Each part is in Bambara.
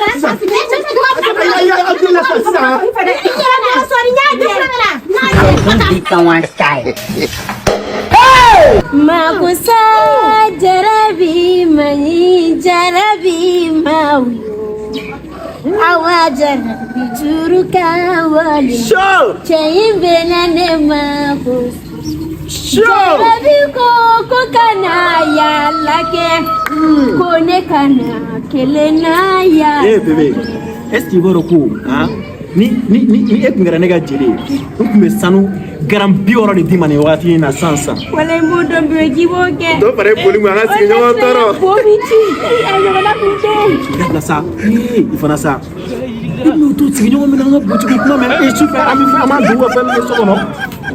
Kana sa siri. Ayi ayi, aw den la sa sisan. I yɛrɛ de y'a sɔrɔ, n y'a jɛ. Don't beat someone's child. Makosa jarabi mani jarabi mawuyo awa jarabi juru ka wale cɛ in bɛna ne mako jarabi ko ko kana yaala kɛ ko ne kana kelen na yaala. Eh bébé, est-ce que i b'a dɔn ko han ni e tun kɛra ne ka jeli ye, n tun bɛ sanu garam 60 de d'i ma nin wagati in na sisan sisan. Wala n b'o dɔn bi k'i b'o kɛ. Dɔ fara e boli kun, an ka sigiɲɔgɔn tɔɔrɔ. Bo min ci a ɲɔgɔnna kun tɛ yen. Dabila sa, ee i fana sa. I bɛn'o to sigiɲɔgɔn min na, an ka butigi kuma mɛn e sufɛ an bɛ an b'an don u ka fɛn min kɛ so kɔnɔ.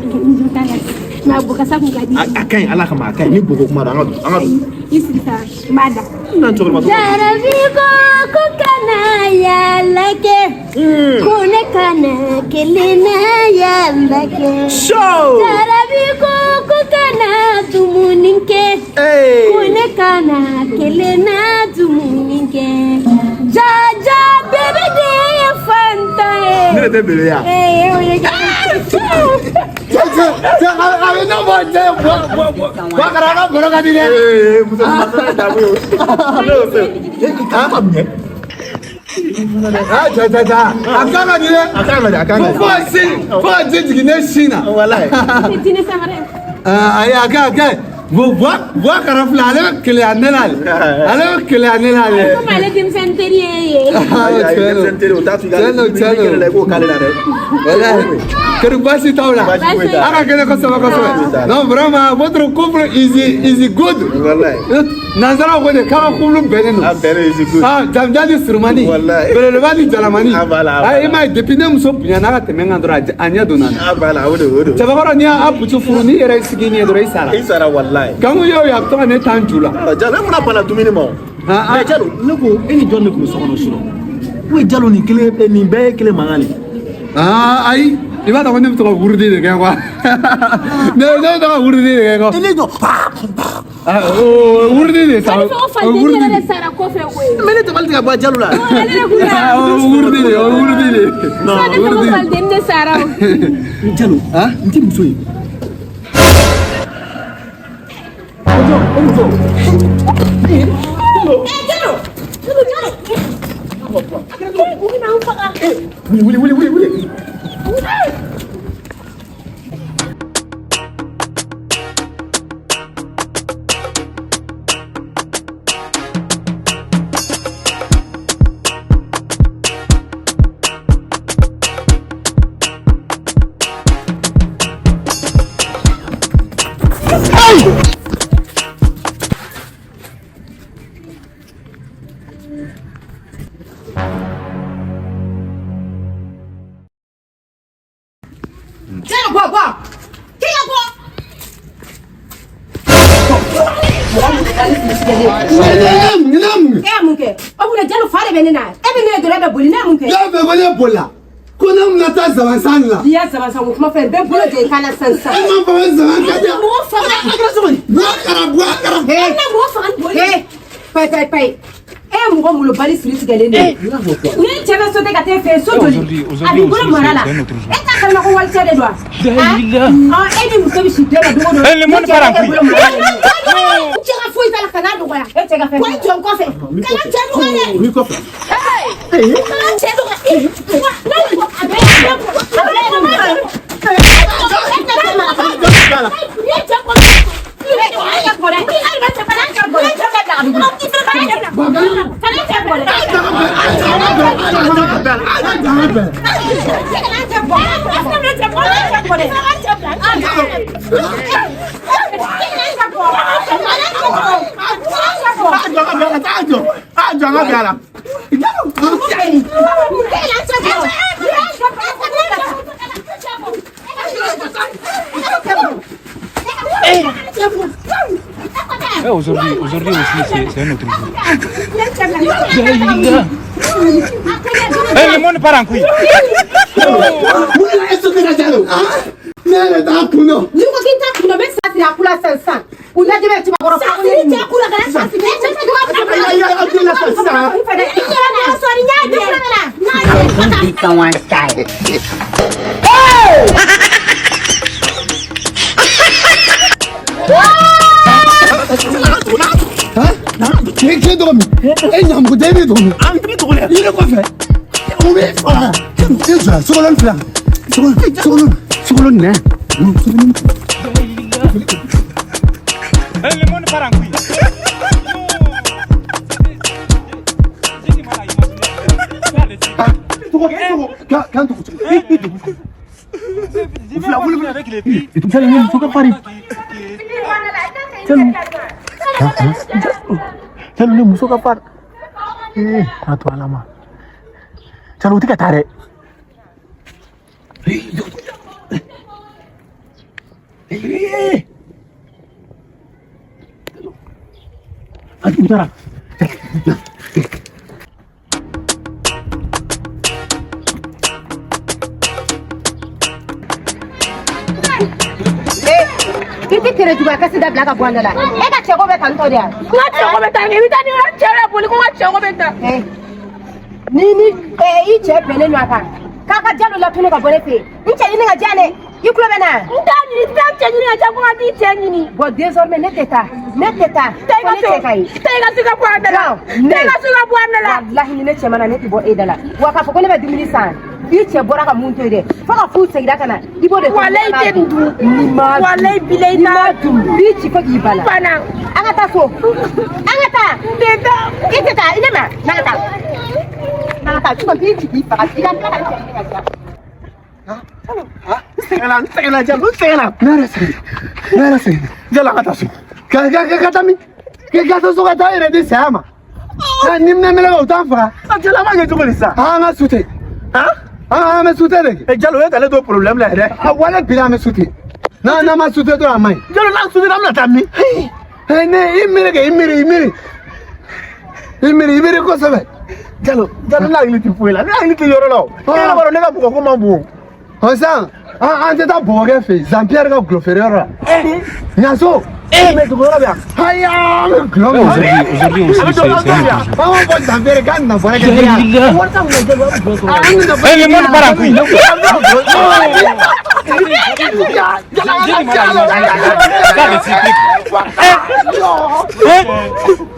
N jo t'a la, nka bokasa kun ka di. A ka ɲi, Ala kama a ka ɲi, ni boko kuma don, an ka don, an ka don. I sigi sa, n b'a da. N na cɛkɔrɔba tɔgɔ. Jarabi ko ko kana yaala kɛ ko ne kana kelen na yaala kɛ. Show! Jarabi ko ko kana dumuni kɛ ko ne kana kelen na dumuni kɛ. Jaja bébé de ye fantan ye. Ne de tɛ bébé ya. Ee o ye kɛ. Cɛ cɛ cɛ, a bɛ n'a fɔ cɛ bɔ kara, an ka baro ka di dɛ. Ee muso masala damu ye. Ne y'o fɛ. E k'a ka minɛ. Ah cɛ cɛ cɛ, a kan ka di dɛ. A kan ka di, a kan ka di. Fo ka se fo ka ji jigin ne sin na. Walayi. Tini samara. Ayi, a ka kɛ bɔ kara filɛ, ale bɛ keleya ne la de, ale bɛ keleya ne la de. Komi ale denmisɛnnin teri ye ye. Ayi ayi, denmisɛnnin teri o t'a to i ka Tiɲɛ don, tiɲɛ don. la i k'o k'ale la dɛ. Walayi, kari baasi t'aw la. Baasi foyi t'a la. A ka kɛnɛ kosɛbɛ kosɛbɛ. Non, vraiment, votre couple is good. Walayi. Nanzaraw ko de k'a ka couple bɛnnen don. A bɛnnen is good. Ah, jamujan ni surumani. Walayi. Belebeleba ni jalamani. Ah, voilà, Ah, voilà. i m'a ye, depuis ne muso bonyana ka tɛmɛ n kan dɔrɔn, a ɲɛ donna n na. Ah voilà, o de o de. Cɛbakɔrɔ, n'i y'a butu furu, n'i yɛrɛ sigi nin ye dɔrɔn, i sara. I sara walayi. Kanku y'o ye, a bɛ to ka ne tan ju la. Jalo, e munna banna dumuni ma o? Ah, ah. Mais Jalo, ne ko e ni jɔn de tun bɛ so kɔnɔ surɔ? O ye Jalo nin kelen, nin bɛɛ ye kelen mankan de. Ah, ayi, i b'a dɔn ko ne bɛ to ka wurudi de kɛ quoi. Ne bɛ to ka wurudi de kɛ quoi. E ne jɔ. Ah, o wurudi de sa. Wali fɔ ko O faliden wurudi yɛrɛ de. de sara kɔfɛ koyi. Mais ne dabali tɛ ka bɔ Jalo la. Ale de kun Ah, na. o wurudi de, o wurudi de. Non. Ne fɔ ko faliden de sara o. Jalo, Ah? n tɛ muso ye. O muso, o muso. Jalo, Jalo, Jalo. U bɛna an faga. Wuli wuli wuli wuli wuli. Jalo, bɔ bɔ. K'i ka bɔ. Ne ye mun kɛ? E ye mun kɛ? O mun na Jalo fa de bɛ ne na? E bɛ ne ye dɔrɔn e bɛ boli, ne ye mun kɛ? Y'a fɛ ko ne bolila. Ko ne bɛna taa zaban san la. N'i y'a saba san ko kuma fɛ, n bɛ bolo jɔ i kan na sisan sisan. E m'a fɔ ko zaban ka di. Mɔgɔ faga. A kɛra cogo di? Bɔ kara, bɔ kara. E na mɔgɔ faga ni boli. Payi payi payi. E ye mɔgɔ molobali siri tigɛlen de ye. Ni cɛ bɛ so tɛ ka taa e fɛ yen, so joli? A b'i bolo mara la. E t'a kalama ko walicɛ de don wa? Ah, e ni muso bɛ si den ma don o don. Eh, le monde Ni cɛ part en bɛ e couille. bolo mara la. Cɛ ka foyi t'a la, kan'a dɔgɔya. E cɛ ka fɛn. Wa i jɔ n kɔfɛ. Kana cɛ dɔgɔya dɛ. Wuli kɔfɛ. Kana cɛ dɔgɔya. Wa n'a ye a bɛ a bɛ a bɛ Ni cɛ kɔnɔ. Kana cɛ bɔ dɛ. Kana cɛ bɔ. Kana cɛ bɔ. Kana cɛ bɔ. A jɔ an ka bɛn a la, a jɔ. A jɔ an ka bɛn a la. Eh, aujourd'hui, aujourd'hui aussi, c'est un autre jour. Eh, le monde part en couille. Mun de la e so tɛ ka Jalo? Ne yɛrɛ t'a kun dɔn. N'i ko k'i t'a kun dɔn, n bɛ sa siri a ku la sisan sisan. U lajɛ bɛ cɛbakɔrɔ fa. Siri cɛ ku la, kana sa siri. Ayi ayi, aw den la sa sisan. Don't beat someone style. K'i dɔgɔ min e ɲamuguden b'i dɔgɔ min i yɛrɛ kɔfɛ o b'i faga i jɔ sogolon fila sogolon sogolon nɛ sogolon. Le monde part en couille. J'ai du mal à imaginer. Tɔgɔ kan tɔgɔ i dogo. Je vais pas avec les filles. Jalo ne muso ka farin. Jalo ne muso ka farin. Ee a to Ala ma. Jalo o tɛ ka taa dɛ. A u taara. I tɛ tere juguya kasi dabila ka bɔ an da la. E ka cɛko bɛ tan tɔ de yan. N ka cɛko bɛ taa, i bɛ taa ni n ka cɛ la boli ko n ka cɛko bɛ taa. Ni ni i cɛ bɛnnen don a kan k'a ka Jalo latunu ka bɔ ne fɛ yen. N cɛ ɲini ka diya dɛ. I tulo bɛ na. N t'a ɲini, n t'a cɛ ɲini ka diya ko n ka t'i cɛ ɲini. Bon, désormais ne tɛ taa. Ne tɛ taa. Taa i ka Fo ne so. cɛ ka ye. Taa i ka so ka bɔ a da la. Taa i ka so ka bɔ a da la. Walahi ni ne cɛ ma na ne tɛ bɔ e da la. Wa k'a fɔ ko ne bɛ dumuni san. I cɛ bɔra ka mun to yen dɛ. Fo ka fu seginna ka na. I b'o de Walayi tɛ nin dun. Ni ma dun. Walayi bilayi Ni t'a ma dun. N b'i ci fo k'i bala. N banna. An ka taa so. An ka taa. N tɛ taa. I tɛ taa. I ne ma. N'an ka taa. N'an ka taa. Sinon n b'i ci k'i faga. I ka tila ka n cɛ ɲini ka diya. N sɛgɛnna n sɛgɛnna Jalo n sɛgɛnna. Ne yɛrɛ sɛgɛnna ne yɛrɛ sɛgɛnna. Jalo an ka taa so. Ka taa min ka taa so ka taa yɛrɛ di saya ma. Ni minɛ minɛ o t'an faga. Jalo an b'a kɛ cogo di sisan. An ka su ten. An bɛ su ten de kɛ. Jalo e k'ale to problème la yɛrɛ. A wale bi an bɛ su ten. N'an ma su ten dɔrɔn a man ɲi. Jalo n'an su ten an bɛna taa min. Ne i miiri kɛ i miiri i miiri. I miiri i miiri kosɛbɛ. Jalo Jalo ne hakili tɛ foyi la ne hakili tɛ yɔrɔ la o. E yɛrɛ b'a dɔn ne ka mɔgɔ ko man bon. Ɔ sisan an tɛ taa bɔgɔkɛ fɛ yen Jean Pierre ka gulɔ feere yɔrɔ la. Ɲaso. Mais dogo yɔrɔ bɛ yan. Ayi an bɛ gulɔ min. Aujourd'hui aussi, c'est un autre jour. An b'a fɔ Jean Pierre k'a nana bɔrɛ kɛ ne Wari t'an kun Jalo an bɛ gulɔ sɔrɔ. An bɛna Eh, le monde part en couille. Jalo J'ai du mal à imaginer. Regarde les trucs. Eh.